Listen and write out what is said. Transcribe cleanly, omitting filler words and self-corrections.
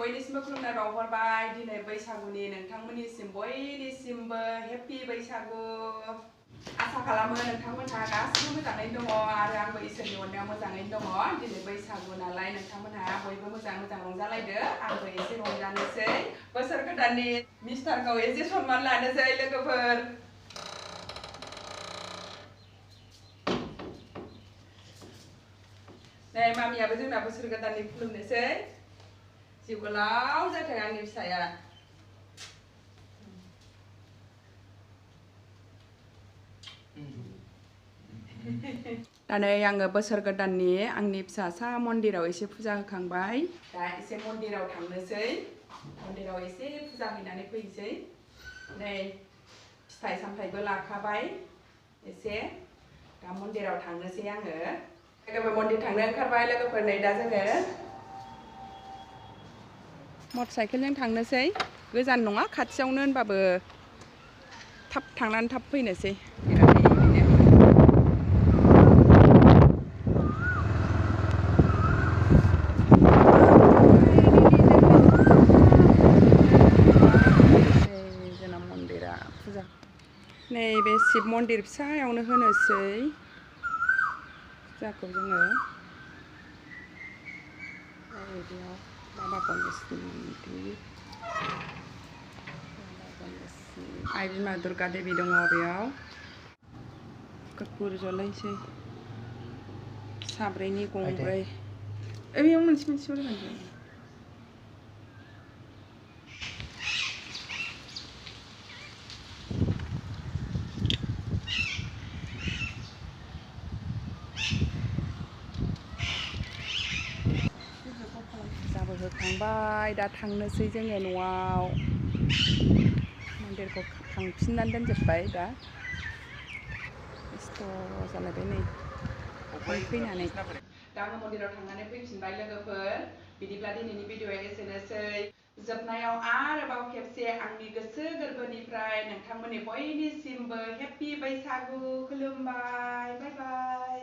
बयनिसिमबो खुलुमनाय बावहरबाय दिनै बैसागुनि नोंथांमोननिसिम बयनिसिमबो हेपि बैसागु आसा खालामो नोंथांमोनहा गासिबो मोजाङैनो दङ आरो आंबो इसोरनि अननायाव मोजाङैनो दङ दिनै बैसागु नालाय नोंथांमोनहा बयबो मोजां रंजालायदो आंबो एसे रंजानोसै बोसोर गोदाननि मिस्टारखौ एसे सनमान लानोसै लोगोफोर नै मामियाबो जोंना बोसोर गोदाननि खुलुमनोसै जिउ गोलाव जाथों आंनि फिसाया दा नै आङो बोसोर गोदाननि आंनि फिसासा मन्दिराव एसे फुजा होखांबाय दा एसे मन्दिराव थांनोसै मन्दिराव एसे फुजा हैनानै फैनोसै नै फिथाइ सामथाइबो लाखाबाय एसे दा मन्दिराव थांनोसै आङो लोगोफोर मन्दिर थांनो ओंखारबाय लोगोफोर नै दा जोङो मटर साइकेलजों थांनोसै गोजान नङा खाथियावनो होनबाबो थाब थांनानै थाब फैनोसै जोंना मन्दिरा फुजा नैबे शिब मन्दिर फिसायावनो होनोसै फुजाखौ जोङो बेयाव बाबा गणेशनि मन्दिर आइ बिमा दुर्गा देबी दङ बेयाव कपुर जलायसै साब्रैनि गंब्रै बेयाव मोनसेल' होगोन फुजाबो होखांबाय दा थांनोसै जोङो न'आव मन्दिरखौ थांफिननानै दोनजोब्बाय दा खस्थ' जालायबाय नै फैनानै दा आङो मन्दिराव थांनानै फैफिनबाय लोगोफोर बिदिब्ला दिनैनि भिडिअ'आ एसेनोसै जोबनायाव आरोबाव खेबसे आंनि गोसो गोरबोनिफ्राय नोंथांमोननि बयनिसिमबो हेपि बैसागु खुलुमबाय बाय बाय